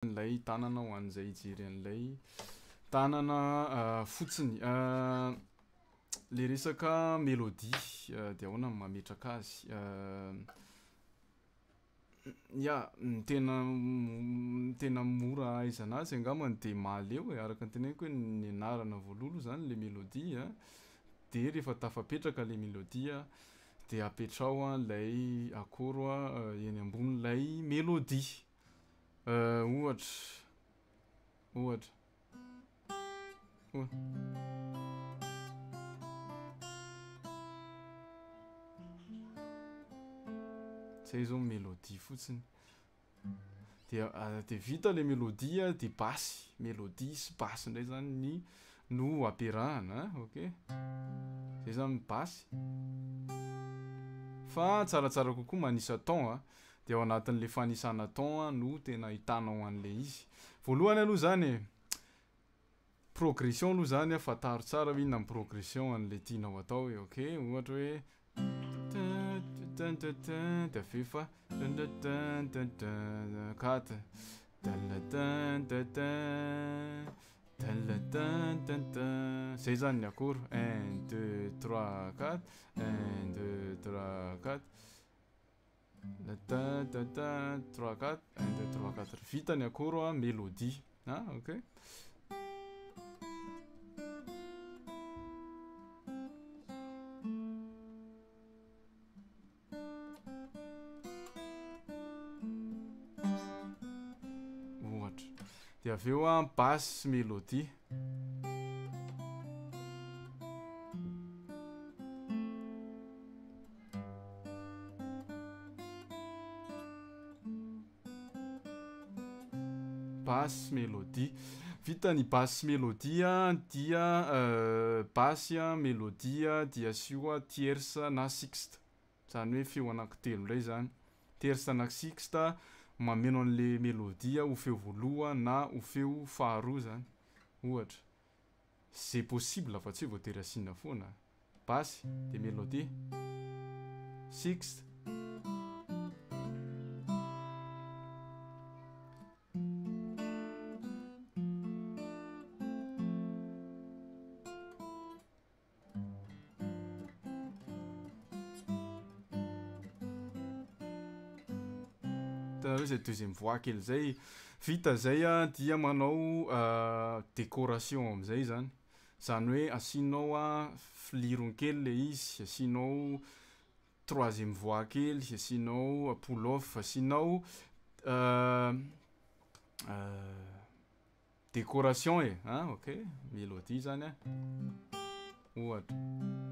Ilay tanana ho an'izay hijery an'ilay tanana fotsiny. Le resaka mélodie de ahoana ny mametraka azy? Ya, ny tena ny tena mora ahaizana azy angambany de mahaleo e, araka ny teneniko hoe nianarana voalohany aloha zany le mélodie a, de rehefa tafapetraka le mélodie a de apetraho a lay akôro a eny ambonin'ilay mélodie. Ohatra, ohatra, Zay zao mélodie fotsiny. Dia de vita le mélodie de basy, mélodie sy basy indray zany ny no ampiarahana an, ok. Zay zany ny basy. Fa tsaratsara kokoa manisa ton an. Dia ao anatin'le fanisana ton no tena ahitanao an'le izy. Voalohany aloha zany e, progression aloha zany fantaro tsara hoe inona ny progression an'le tianao atao e, ok, ohatra hoe de avy eo fa quatre, zay zany ny accord, un deux trois quatre, un deux trois quatre. Ta ta ta trois quatre un deux trois quatre vita ny akoro a mélodie a ok. Ohatra de avy eo a basse sy mélodie. Basse mélodie. Vita ny basse mélodie dia basse mélodie dia asio tierce na sixte. Izany hoe feo anankitelo indray izany. Tierce na sixte mameno an'le mélodie ho feo voalohany na ho feo faharoa izany. Ohatra. Ze possible fa tsy hoe voatery asiana foana. Basse de mélodie. Sixte. Hitanareo izay deuxième voix kely izay. Vita izay dia manao décoration amin'izay izany. Izany hoe asianao filirony kely ilay izy, asianao troisième voix kely, asianao pull off, asianao décoration e, an ok, mélodie zany an, ohatra.